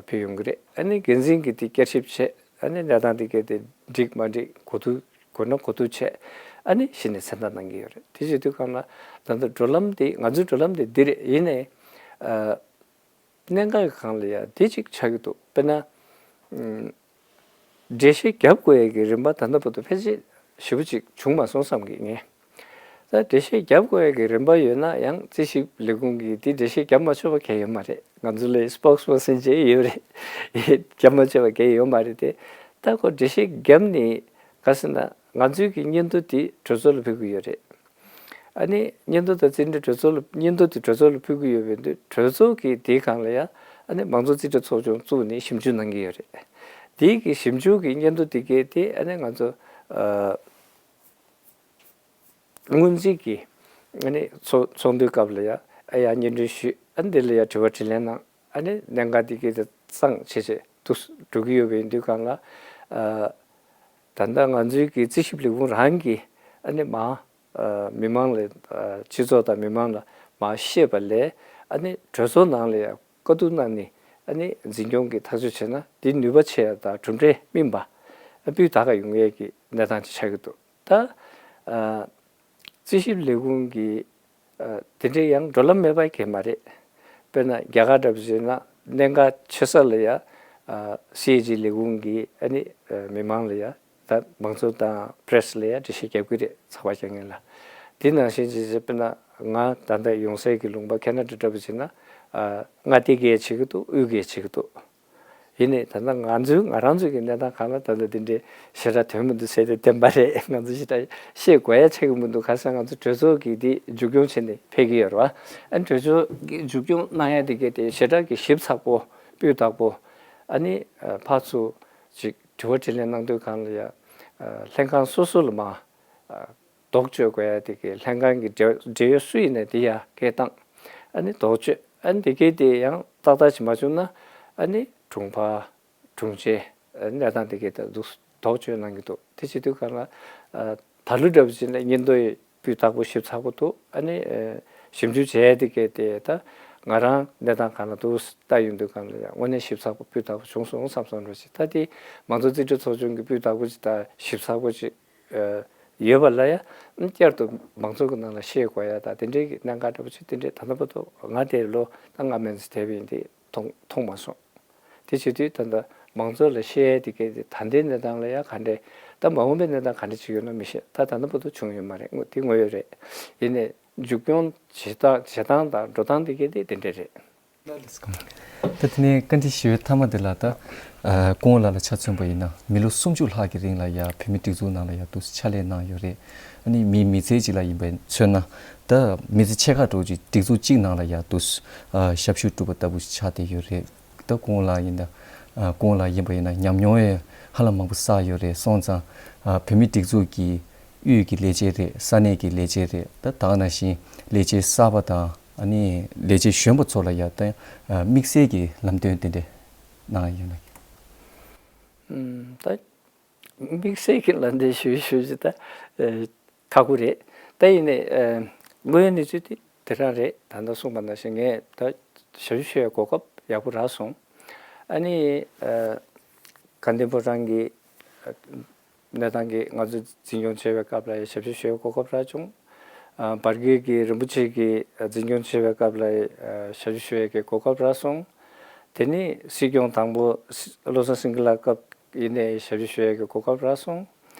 ཕུལ་ཡོང་གི་རེད། ཨ་ནི་འགན་འཛིན་གྱིས་དེ་བསྐྱར་ཞིབ་བྱས། ཨ་ནི་གནས་སྟངས་དེ་གས་དེ་འགྲིག་མ་འགྲིག་གོ་བསྡུར་དགོས་ན་གོ་བསྡུར་བྱས། ཨ་ནི་གཞི་ནས་མཚན་རྟགས་གནང་གི་ཡོད་རེད། དེ་བྱེད་དུས་སྒང་ལ་ད་ལྟ་འགྲོ་ལམ་དེ་ང་ཚོའི་འགྲོ་ལམ་དེ་འདི་རེད། ཡིན་ནའི་ཨ་གནད་འགག་གི་སྒང་ལ་ཡ་དེ་གཅིག་ཆགས་ཀྱི་འདུག་དཔེར་ན་ཨམ་འགྲེལ་བཤད་རྒྱབ་དགོས་ཡ་གི་རིམ་པ་ད་ལྟ་བར་དུ་ཕལ་ཆེར་ཞེ་པོ་ཅིག་བྱུང་མ་སོང་བསམ་གི་ངས། ད་འགྲེལ་བཤད་རྒྱབ་དགོས་ཡ་གི་རིམ་པ་ཡོད་ན་ཡང་རྩིས་ཞིབ་ལས་ཁུངས་ཀྱིས་དེ་འགྲེལ་བཤད་རྒྱབ་མ་ཆོག་པ་གང་ཡོད་མ་རེད། ང་ཚོ་ལ་སི་པོག་སི་པར་སན་ཅིག་ཡོད་རེད། རྒྱབ་མ་ཆོག་པ་གང་ཡོད་མ་རེད་དེ། ད་ཁོ་འགྲེལ་བཤད་རྒྱབ་ནས་ག་ཟེར་ན་ང་ཚོའི་གི་སྙན་ཐོ་དེ་གྲོས་ཚོགས་ལ་ཕུལ་གི་ཡོད་རེད། ཨ་ནི་སྙན་ཐོ་དང་རྩིས་འབྲས་གྲོས་ཚོགས་ལ་སྙན་ཐོ་དེ་གྲོས་ཚོགས་ལ་ཕུལ་གི་ཡོད་པའི་དུས་གྲོས་ཚོགས་ཀྱིས་དེའི་སྒང་ལ་ཡ་ཨ་ནི་མང་གཙོ་རྩིས་ཁྲའི་ཚོགས་ཆུང་བཙུགས་ནས་ཞིབ་འཇུག་གནང་གི་ཡོད་རེད། དེའི་གི་ཞིབ་འཇུག་གི་སྙན་ཐོ་དེ་གས་དེ་ཨ་ནི་ང་ཚོ་ཨ། སྔོན་རྩིས་ཀྱི་ཨ་ནི་ཚོགས་ཚོགས་འདུའི་སྐབས་ལ་ཡ་ཨ་ཡ་སྙན་སྒྲོན་ཞུས། ཨ་ནི་དེ་ལ་ཡ་དྲི་བ་དྲིས་ལན་གནང་། ཨ་ནི་གནད་འགག་དེ་གས་དེ་གཙང་བྱས་བྱས་འདུག་འགྲོ་གི་ཡོད་པའི་དུས་སྒང་ལ་ཨ་ད་ལྟ་ང་ཚོའི་གི་རྩིས་ཞིབ་ལས་ཁུངས་རང་གིས་ཨ་ནི་མ་ཨ་མི་མང་ལ་ཨ་སྤྱི་ཚོགས་དང་མི་མང་ལ་མ་བཤད་པ་ལས་ཨ་ནི་གྲོས་ཚོགས་ནང་ལ་ཡ་བཀའ་བསྡུར་གནང་ནས་ཨ་ནི་འཛིན་སྐྱོང་གིས་ཐག་གཅོད་བྱས་ན་དེ་ནུས་པ་ཆེ་ཡ་དང་གྲུབ་འབྲས་སྨིན་པ་སྤུས་དག་ག་ཡོང་ཡས་ཀྱི་གནས་སྟངས་ཅིག་ཆགས་ཀྱི་འདུག་ད་ཨ་རྩིས་ཞིབ་ལས་ཁུངས་ཀྱི་ཨ་དེ་འདྲའི་ཡང་འགྲོ་ལམ་མེད་པ་གང་མ་རེད། དཔེར་ན་རྒྱ་གར་འདྲ་པོ་བྱས་ན་གནད་འགག་ཆེ་ས་ལ་ཡ་ཨ་སི་ཨེ་ཇི་ལས་ཁུངས་ཀྱིས་ཨ་ནི་ཨ་མི་མང་ལ་ཡ་ད་མང་གཙོ་དང་པེ་རེ་སི་ལ་ཡ་འགྲེལ་བཤད་རྒྱབ་ཀྱི་རེད། ཚགས་པར་རྒྱག་མཁན་ལ། དེ་ནང་བཞིན་བྱས་བྱས་དཔེར་ན་ང་ད་ལྟ་ཡོང་སའི་གི་ལུང་པ་ཁེ་ན་ཌ་འདྲ་པོ་བྱས་ན་ཨ་མངའ་སྡེ་གིས་བྱེད་ཀྱི་འདུག་དབུས་ཀྱིས་བྱེད་ཀྱི་འདུག་ཡིན་ནའི་ད་ལྟ་ང་ཚོའི་ང་རང་ཚོའི་གི་གནས་སྟངས་སྒང་ལ་ད་ལྟ་འདི་འདྲའི་ཞེ་དྲག་དོན་མི་འདུག་ཟེར་ཏེ་བདེན་པ་རེད། ང་ཚོ་ཞེ་དྲག་བཤད་དགོས་ཡ་ཆགས་ཀྱི་མི་འདུག་ག་ཟེར་ང་ཚོ་གྲོས་ཚོགས་ཀྱིས་འདི་མཇུག་སྐྱོང་བྱས་ནས་ཕེབས་ཀྱི་ཡོད་རེད་བ། ཨ་ནི་གྲོས་ཚོགས་ཀྱིས་མཇུག་སྐྱོང་གནང་ཡ་དེ་གས་དེ་ཞེ་དྲག་གི་ཞིབ་ཚགས་པོ་སྤུས་དག་པོ་ཨ་ནི་ཕར་ཚུར་ཅིག་དྲི་བ་དྲིས་ལན་གནང་དུས་སྒང་ལ་ཡ་ལྷན་ཁང་སོ་སོ་ལ་མ་ལྡོག་གཅོད་དགོས་ཡ་དེ་གས་ལྷན་ཁང་གི་འབྲེལ་འབྲེལ་ཡོད་སུ་ཡིན་ནའི་དེ་ཡ་སྐད་བཏང་། ཨ་ནི་ལྡོག་གཅོད་ཨ་ནི་དེ་གས་དེ་ཡང་ཏག་ཏག་ཅིག་མ་བྱུང་ན་ཨ་ནི་དྲུང་འཕར་དྲུང་ཆེ་ཨ་ནི་གནས་སྟངས་དེ་གས་དེ་འདུག་ལྡོག་གཅོད་གནང་གི་འདུག་དེ་བྱེད་དུས་སྒང་ལ་ཨ་ད་ལོ་འདྲ་པོ་ཅིག་ལ་སྙན་ཐོ་ཡི་སྤུས་དག་པོ་ཞིབ་ཚགས་པོ་འདུག་ཨ་ནི་ཨ་ཞིབ་འཇུག་བྱས་དེ་གས་དེ་ད་ང་རང་གནས་སྟངས་སྒང་ལ་འདུག་ལྟ་ཡོང་དུས་སྒང་ལ་ཡང་དངོས་གནས་ཞིབ་ཚགས་པོ་སྤུས་དག་པོ་བྱུང་སོང་བསམ་སོང་འགྲོ་ཅིག་ད་དེ་མང་གཙོ་རྩིས་ཁྲའི་ཚོགས་ཆུང་གི་སྤུས་དག་པོ་ཅིག་ད་ཞིབ་ཚགས་པོ་ཅིག་ཡོད་པ་ལ་ཡང་བསྐྱར་དུ་མང་ཚོགས་ཀྱི་ནང་ལ་བཤད་དགོས་ཡ་དང་དེ་འདྲའི་གི་གནད་འགག་འདྲ་པོ་ཅིག་དེ་འདྲའི་ད་ལྟ་བར་དུ་ང་དེ་ལོ་ད་ལྔ་མན་ཙམ་བསྡད་པ་ཡིན་དེ་མཐོང་མཐོང་མ་སོང་། དེ་བྱེད་དུས་ད་ལྟ་མང་ཚོགས་ལ་བཤད་ཡ་དེ་གས་དེ་ད་ལྟའི་གནས་སྟངས་ལ་ཡང་ག་འདྲས་ད་མ་འོངས་པའི་གནས་སྟངས་ག་འདྲས་ཅིག་ཡོད་ན་མི་ཤེས། ད་ད་ལྟ་བར་དུ་བྱུང་ཡོད་མ་རེད། དངོས་དེ་དངོས་ཡོད་རེད། ཡིན་ནའི་མཇུག་སྐྱོང་བྱེད་སྟངས་བྱེད་སྟངས་དང་འགྲོ་སྟངས་དེ་གས་དེ་དེ་འདྲས་རེད། ད་དེ་ནས་བཀའ་འདྲི་ཞུ་བའི་མཐའ་མ་དེ་ལ་ད་ཨ་སྐུ་ངོ་ལགས་ལ་ཆ་མཚོན་པ་ཡིན་ན་མི་ལོ་སུམ་ཅུ་ལྷག་གི་རིང་ལ་ཡ་བོད་མི་སྒྲིག་འཛུགས་ནང་ལ་ཡ་འདུག་སེ་ཕྱག་ལས་གནང་ཡོད་རེད། ཨ་ནི་མི་མི་ཚེ་གཅིག་ལ་ཡིན་པ་མཚོན་ན་ད་མི་ཚེ་ཕྱེད་ཀ་འགྲོ་གི་སྒྲིག་འཛུགས་གཅིག་ནང་ལ་ཡ་འདུག་སེ་ཨ་ཞབས་ཞུ་སྒྲུབ་པ་ལྟ་བུ་ཞིག་ཆགས་བསྡད་ཡོད་རེད། ད་སྐུ་ངོ་ལགས་ཡིན་ད་ཨ་སྐུ་ངོ་ལགས་ཡིན་པ་ཡིན་ན་ཉམས་མྱོང་ཡང་ཧ་ལམ་མང་པོ་བསགས་ཡོད་རེད། སོང་ཙང་ཨ་བོད་མི་སྒྲིག་འཛུགས་ཀྱི་དབུས་ཀྱི་ལས་བྱེད་རེད། ས་གནས་ཀྱི་ལས་བྱེད་རེད། ད་ད་ག་ནང་བཞིན་ལས་བྱེད་གསར་པ་དང་ཨ་ནི་ལས་བྱེད་གཞོན་པ་ཚོ་ལ་ཡང་ད་དམིགས་བསལ་གྱི་ལམ་སྟོན་དེ་འདྲ་གནང་ཡོད་ན། ཨུམ། ད་དམིགས་བསལ་གྱི་ལམ་སྟོན་ཞུ་ཞུ་ཞུ་ད་ཨེ་ཁག་པོ་རེད། ད་ཡིན་ནའི་ཨེ་དངོས་ཡོད་གནས་ཚུལ་དེ་དེ་རང་རེད། ད་ལྟ་གསུངས་པ་ནང་བཞིན་ངས་ད་ཞབས་ཞུ་ཞུ་ཡའི་གོ་སྐབས་ཡག་པོ་རག་སོང་། ཨ་ནི་ཨེ་དགའ་ལྡན་ཕོ་བྲང་གི་ཨེ་གནས་སྟངས་ཀྱི་ང་ཚོ་འཛིན་སྐྱོང་བྱེད་པའི་སྐབས་ལ་ཡང་ཞབས་ཞུ་ཞུ་བའི་གོ་སྐབས་རག་བྱུང་། ཨ་བར་བརྒལ་གྱི་རིན་པོ་ཆེ་གི་འཛིན་སྐྱོང་བྱེད་པའི་སྐབས་ལ་ཡང་ཞབས་ཞུ་ཞུ་ཡས་ཀྱི་གོ་སྐབས་རག་སོང་། དེ་ནས་སྲིད་སྐྱོང་དང་པོ་བློ་བཟང་སེང་གེ་ལགས་སྐབས་ཡིན་ནའི་ཞབས་ཞུ་ཞུ་ཡས་ཀྱི་གོ་སྐབས་རག་སོང་།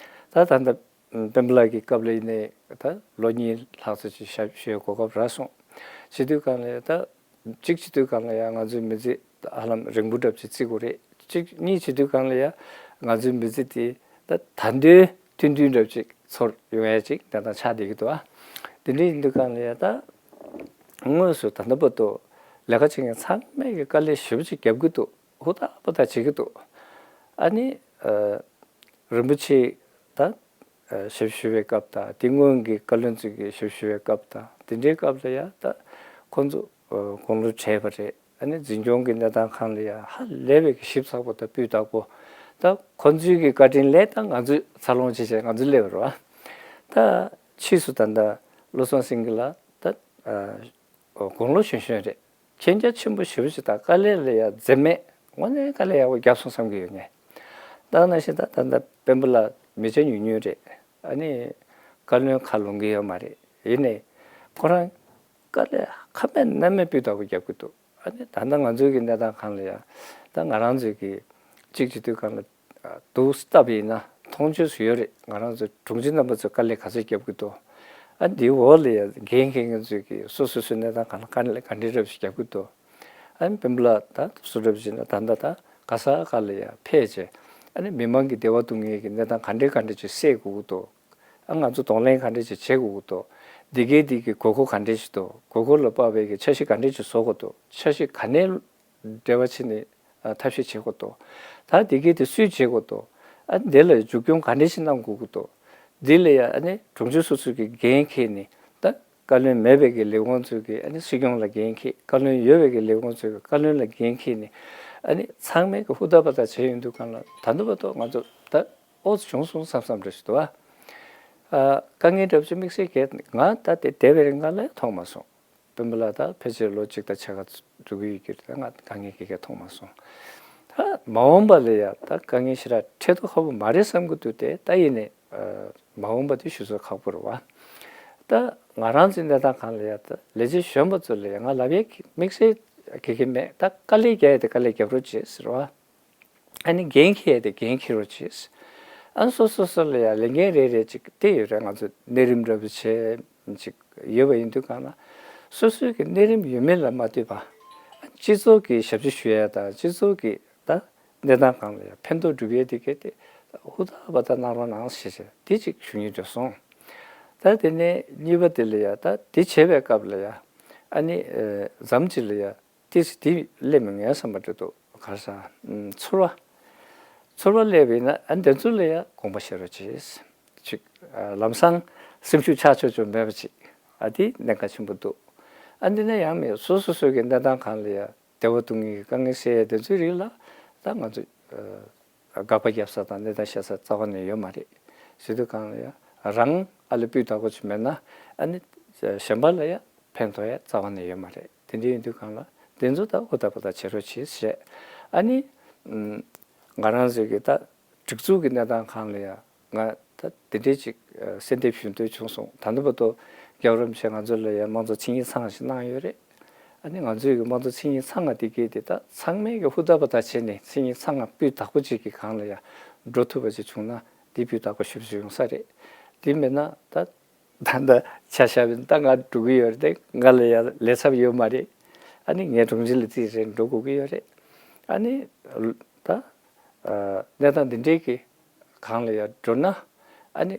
ད་ད་ལྟ་སྤེན་པ་ལགས་ཀྱི་སྐབས་ལ་ཡིན་ནའི་ད་ལོ་གཉིས་ལྷག་ཙམ་ཅིག་ཞབས་ཞུ་ཞུ་ཡས་གོ་སྐབས་རག་སོང་། བྱེད་དུས་སྒང་ལ་ཡང་ད། གཅིག་བྱེད་དུས་སྒང་ལ་ཡང་ང་ཚོའི་མི་ཚེ་ཧ་ལམ་རིང་པོ་འདྲ་པོ་ཅིག་བརྩི་དགོས་རེད། གཅིག་གཉིས་བྱེད་དུས་སྒང་ལ་ཡང་ ང་ཚོའི་མི་ཚེ་དེ་ད་ད་འདོད་མཐུན་མཐུན་འདྲ་ཅིག་ཚོར་ཡོང་ཡ་ཅིག་ད་ལྟ་ཆགས་བསྡད་ཀྱི་འདུག་ཨ། དེ་འདྲ་ཡིན་དུས་གང་ལ་ཡ་ད་དངོས་སུ་ད་ལྟ་བར་དུ་ལས་ཀ་བྱེད་མཁན་ཚང་མས་ཀྱི་དཀའ་ལས་ཞེ་པོ་ཅིག་རྒྱབ་ཀྱི་འདུག་ཧུར་ཐག་པ་ཐག་བྱེད་ཀྱི་འདུག་ཨ་ནི་རིན་པོ་ཆེ་ད་ཞབས་ཞུ་བའི་སྐབས་དང་དེ་སྔོན་གྱི་བཀའ་བློན་ཚོས་ཀྱི་ཞབས་ཞུ་བའི་སྐབས་དང་དེ་འདྲའི་སྐབས་ལ་ཡ་ད་ཁོང་ཚོ་དགུང་ལོ་བགྲེས་པ་རེད། ཨ་ནི་འཛིན་སྐྱོང་གི་གནས་སྟངས་སྒང་ལ་ཡ་ཧ་ལས་པའི་གི་ཞིབ་ཚགས་པོ་དང་སྤུས་དག་པོ། ད་ཁོང་ཚོའི་གི་བཀའ་དྲིན་ལས་ད་ང་ཚོས་འཚར་ལོངས་བྱེད་བྱས་ང་ཚོ་སླེབས་པ་རེད་བ། ད་ཕྱིས་སུ་ད་ལྟ་བློ་བཟང་སེང་གེ་ལགས་ད་དགུང་ལོ་གཞོན་གཞོན་རེད། མཁྱེན་རྒྱ་ཆེན་པོ་ཞེ་པོ་ཅིག་དང་དཀའ་ལས་ལ་ཡ་འཛེམ་མེད་དངོས་གནས་དཀའ་ལས་ཡག་པོ་བརྒྱབ་སོང་བསམ་གྱི་ཡོད་ངས། ད་ནང་བཞིན་ད་ད་ལྟ་སྤེན་པ་ལགས་མི་ཆ་ཉུང་ཉུང་རེད། ཨ་ནི་བཀའ་བློན་ཁ་ལོན་གྱི་ཡོད་མ་རེད། ཡིན་ནའི་ཁོ་རང་དཀའ་ལས་ཁ་མེད་སྣ་མེད་སྤུས་དག་པོ་རྒྱབ་ཀྱི་འདུག་ཨ་ནི་ད་ལྟ་ང་ཚོའི་གི་གནས་སྟངས་སྒང་ལ་ཡ་ད་ང་རང་ཚོའི་གི་གཅིག་བྱེད་དུས་སྒང་ལ་སྡུག་སྟབས་ཡིན་ན་མཐོང་ཆོས་སུ་ཡོད་རེད། ང་རང་ཚོ་དྲུང་ཆེ་རྣམ་པ་ཚོས་དཀའ་ལས་ག་ཚོད་རྒྱབ་ཀྱི་འདུག་ཨ་འདིའི་འོག་ལ་ཡ་འགན་འཁྱེར་མཁན་ཚོས་གི་སོ་སོ་སོའི་གནས་སྟངས་སྒང་ལ་དཀའ་ལས་ག་འདྲའི་རབ་ཞིག་རྒྱབ་ཀྱི་འདུག་ཨ་ནི་སྤེན་པ་ལགས་ད་སུ་འདྲ་བྱས་ན་ད་ལྟ་ད་ག་ས་ག་ལ་ཡ་ཕེབས་བྱས་ཨ་ནི་མི་མང་གི་བདེ་བ་སྡུག་བསྔལ་གྱི་གནས་སྟངས་ག་འདྲའི་ག་འདྲ་ཅིག་སེལ་དགོས་ཀྱི་འདུག་ཨ་ང་ཚོ་གདོང་ལེན་ག་འདྲ་ཅིག་བྱེད་དགོས་ཀྱི་འདུག་འདི་གའི་འདི་གི་དགོས་མཁོ་ག་འདྲ་ཅིག་འདུག་དགོས་མཁོ་ལ་དཔག་པའི་གི་འཆར་གཞི་ག་འདྲ་ཅིག་བཟོ་དགོས་འདུག་འཆར་གཞི་ག་ནས་འབྲེལ་བ་བྱས་ནས་ཨ་ཐབས་ཤེས་བྱེད་དགོས་འདུག་ད་འདི་གའི་དེ་སུས་བྱེད་དགོས་འདུག་ཨ་འདི་ལ་མཇུག་སྐྱོང་ག་འདྲ་ཞིག་གནང་དགོས་ཀྱི་འདུག་འདི་ལ་ཡ་ཨ་ནི་དྲུང་ཆེ་སོ་སོ་གི་འགན་འཁྱེར་ནས་ད་བཀའ་བློན་མེད་པའི་གི་ལས་ཁུངས་ཚོས་གི་ཨ་ནི་སྲིད་སྐྱོང་ལ་འགན་འཁྱེར། བཀའ་བློན་ཡོད་པའི་གི་ལས་ཁུངས་ཚོས་གི་བཀའ་བློན་ལ་འགན་འཁྱེར་ནས་ཨ་ནི་ཚང་མས་གི་ཧུར་ཐག་པ་ཐག་བྱས་ཡོང་དུས་སྒང་ལ་ད་ལྟ་བར་དུ་ང་ཚོ་ད་ཨོ་ཙི་བྱུང་སོང་བསམ་བསམ་འདྲ་ཞིག་འདུག་ཨ། ཨ་དཀའ་ངལ་འདྲ་པོ་ཅིག་དམིགས་བསལ་གྱི་ང་ད་ལྟ་བསྡད་པའི་རིང་ལ་མཐོང་མ་སོང་། སྤེན་པ་ལགས་ད་ཕལ་ཆེར་ལོ་གཅིག་དང་ཕྱེད་ཀ་འགྲོ་གི་ཡོད་ཀྱི་རེད། ད་ང་དཀའ་ངལ་ག་གེ་མཐོང་མ་སོང་། ད་མ་འོངས་པ་ལ་ཡ་ད་དཀའ་ངལ་ཞེ་དྲག་འཕྲད་མདོག་ཁ་པོ་མ་རེད་བསམ་གྱི་འདུག་སྟེ། ད་ཡིན་ནའི་ཨ་མ་འོངས་པ་དེ་ཞུ་ཚོད་ཁག་པོ་རེད་བ། ད་ང་རང་ཚོའི་གནས་སྟངས་སྒང་ལ་ཡ་ད་ལས་བྱེད་གཞོན་པ་ཚོ་ལ་ཡ་ང་ལབ་ཡས་ཀྱི་དམིགས་བསལ་ག་གེ་མེད། ད་དཀའ་ལས་རྒྱག་ཡས་དེ་དཀའ་ལས་རྒྱབ་རོགས་བྱེད་ཟེར་བ། ཨ་ནི་འགན་འཁྱེར་ཡས་དེ་འགན་འཁྱེར་རོགས་བྱེད། ཨ་ནི་སོ་སོ་སོ་ལ་ཡ་ལས་འགན་རེ་རེ་ཅིག་སྤྲད་ཡོད་རེད། ང་ཚོ་གནས་རིམ་འདྲ་པོ་བྱས་ཅིག་ཡོད་པ་ཡིན་དུས་སྒང་ལ་སོ་སོའི་གི་གནས་རིམ་ཡོད་མེད་ལ་མ་ལྟོས་པ། སྤྱི་ཚོགས་ཀྱི་ཞབས་ཕྱི་ཞུ་ཡ་དང་སྤྱི་ཚོགས་ཀྱི་ད་གནས་སྟངས་སྒང་ལ་ཡ་ཕན་ཐོགས་སྒྲུབ་ཡས་དེ་གལ་ཏེ་ཧུར་ཐག་པ་ད་གནང་རོགས་གནང་ཞེས་བྱས་དེ་ཅིག་ཞུ་སྙིང་འདོད་སོང་། ད་དེ་ནས་གཉིས་པ་དེ་ལ་ཡ་ད་དེ་བྱེད་པའི་སྐབས་ལ་ཡ་ཨ་ནི་ཨ་མཚམས་ཅིག་ལ་ཡ། ཏིས་དེ་སླེབས་མི་ངན་བསམ་པ་འདྲ་འདུག་ག་རེ་ཟ། ཚོར་བ། ཚོར་བ་སླེབས་པ་ཡིན་ན་ཨ་འདི་ཚོ་ལ་ཡ་དགོངས་པ་བཞེས་རོགས་གྱིས། ཅིག་ལམ་སང་སེམས་ཤུགས་ཆག་ཆོག་ཆོག་མེད་པ་ཅིག་ཨ་དེ་གནད་འགག་ཆེན་པོ་འདུག་ཨ་འདི་ན་ཡང་མེད། སོ་སོ་སོ་གི་གནས་སྟངས་སྒང་ལ་ཡ་བདེ་བ་སྡུག་བསྔལ་གྱི་དཀའ་ངལ་སེལ་ཡ་འདི་ཚོའི་རིགས་ལ་ད་ང་ཚོ་དགག་པ་རྒྱབ་ས་དང་གནས་སྟངས་བཤད་ས་རྩ་བ་ནས་ཡོད་མ་རེད། ཟེར་དུས་སྒང་ལ་ཡ་རང་ཨ་ལ་སྤུས་དག་པོ་ཅིག་མེད་ན་ཨ་ནི་གཞན་པ་ལ་ཡ་ཕན་ཐོགས་ཡ་རྩ་བ་ནས་ཡོད་མ་རེད། དེ་འདྲ་ཡིན་དུས་སྒང་ལ་དེ་ཚོ་ད་ཧུར་ཐག་པ་ཐག་བྱེད་རོགས་བྱེད་ཞེས། ཨ་ནི་ང་རང་ཚོའི་གི་ད་སྒྲིག་འཛུགས་ཀྱི་གནས་སྟངས་སྒང་ལ་ཡ་ང་ད་དེ་འདྲའི་ཅིག་གསལ་འདེབས་ཞུ་འདོད་བྱུང་སོང་། ད་ལྟ་བར་དུ་རྒྱལ་བ་རིན་པོ་ཆེ་ང་ཚོ་ལ་ཡ་དམངས་གཙོ་མཚན་ཉིད་ཚང་བ་ཞིག་གནང་ཡོད་རེད། ཨ་ནི་ང་ཚོའི་གི་དམངས་གཙོ་མཚན་ཉིད་ཚང་བ་དེ་གས་དེ་ད་ཚང་མས་གི་ཧུར་ཐག་པ་ཐག་བྱས་ནས་མཚན་ཉིད་ཚང་བ་སྤུས་དག་པོ་ཅིག་གི་སྒང་ལ་ཡ་འགྲོ་ཐུབ་པ་ཅིག་བྱུང་ན་དེ་སྤུས་དག་པོ་ཞེ་པོ་ཅིག་ཡོང་ས་རེད། དེ་མེད་ན་ད་ད་ད་ཆ་བཞག་པ་ཡིན་ན་ད་ང་འགྲོ་གི་ཡོད་རེད་དེ། ང་ལ་ཡ་ལས་ཚབ་ཡོད་མ་རེད། ཨ་ནི་ངའི་དྲུང་ཆེ་ལ་རྩིས་རེད་འགྲོ་དགོས་ཀྱི་ཡོད་རེད། ཨ་ནི་ད་གནས་སྟངས་འདི་འདྲའི་གི་སྒང་ལ་ཡ་འགྲོ་ན་ཨ་ནི།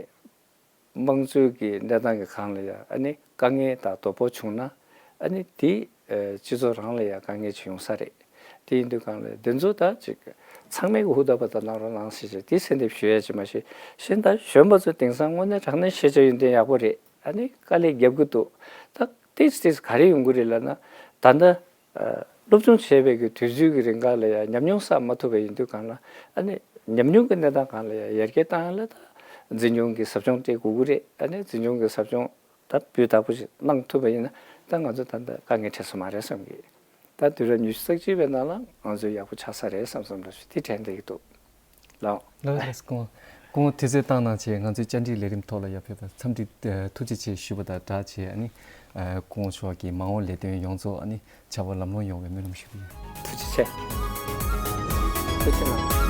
དམངས་གཙོའི་གི་གནས་སྟངས་ཀྱི་སྒང་ལ་ཡ་ཨ་ནི་དཀའ་ངལ་དང་དོ་ཕོག་བྱུང་ན་ཨ་ནི་དེ་ཨ་སྤྱི་ཚོགས་རང་ལ་ཡ་དཀའ་ངལ་ཅིག་ཡོང་ས་རེད། དེ་ཡིན་དུས་སྒང་ལ་དེ་ཚོ་ད་ཅིག་ཚང་མས་གི་ཧུར་ཐག་པ་ཐག་གནང་རོགས་གནང་ཟེར་བྱས་དེ་གསལ་འདེབས་ཞུ་ཡ་ཅིག་མ་གཞི་གཞན་ད་གཞོན་པ་ཚོ་དེང་སང་དངོས་གནས་དྲང་གནས་ཤེས་བྱ་ཡོན་ཏན་ཡག་པོ་རེད། ཨ་ནི་དཀའ་ལས་རྒྱབ་གི་འདུག་ད་ཏིས་ཏིས་ག་རེ་ཡོང་གི་རེད་ལབ་ན་ད་ལྟ། སློབ་སྦྱོང་བྱས་པའི་གི་དུས་ཚོད་ཀྱི་རིང་ག་ལ་ཡ་ཉམས་མྱོང་བསགས་མ་ཐུབ་པ་ཡིན་དུས་སྒང་ལ་ཨ་ནི་ཉམས་མྱོང་གི་གནས་སྟངས་སྒང་ལ་ཡ་ཡར་རྒྱས་བཏང་ཡ་ལ་ད་འཛིན་སྐྱོང་གི་ཟབ་སྦྱོང་སྤྲད་དགོས་ཀྱི་རེད། ཨ་ནི་འཛིན་སྐྱོང་གི་ཟབ་སྦྱོང་ད་སྤུས་དག་པོ་ཞིག་གནང་ཐུབ་པ་ཡིན་ན་ད་ང་ཚོ་ད་ལྟ་དཀའ་ངལ་འཕྲད་ས་མ་རེད་བསམ་གི། ད་དུས་རབས་ཉི་ཤུ་རྩ་གཅིག་པའི་ནང་ལ་ང་ཚོ་ཡག་པོ་ཆགས་ས་རེད་བསམ་བསམ་འདྲ་ཞིག་དེ་དྲན་བསྡད་ཀྱི་འདུག་ལགས། ལགས་ལགས་སྐུ་ངོ། སྐུ་ངོ་དུས་ཚོད་བཏང་གནང་བྱས་ང་ཚོའི་བཅར་འདྲིའི་ལས་རིམ་ཐོག་ལ་ཡར་ཕེབས་པར་འཚམས་འདྲི་ཨ་ཐུགས་རྗེ་ཆེ་ཞུ་བ་དང་སྦྲགས་བྱས་ཨ་ནི་ཨ་སྐུ་ངོ་མཆོག་གི་མ་འོངས་ལས་དོན་ཡོངས་རྫོགས་ཨ་ནི་བྱ་བ་ལམ་ལྷོང་ཡོང་བའི་སྨོན་ལམ་ཞུ་གི་ཡིན། ཐུགས་རྗེ་ཆེ། ཐུགས་རྗེ་གནང་།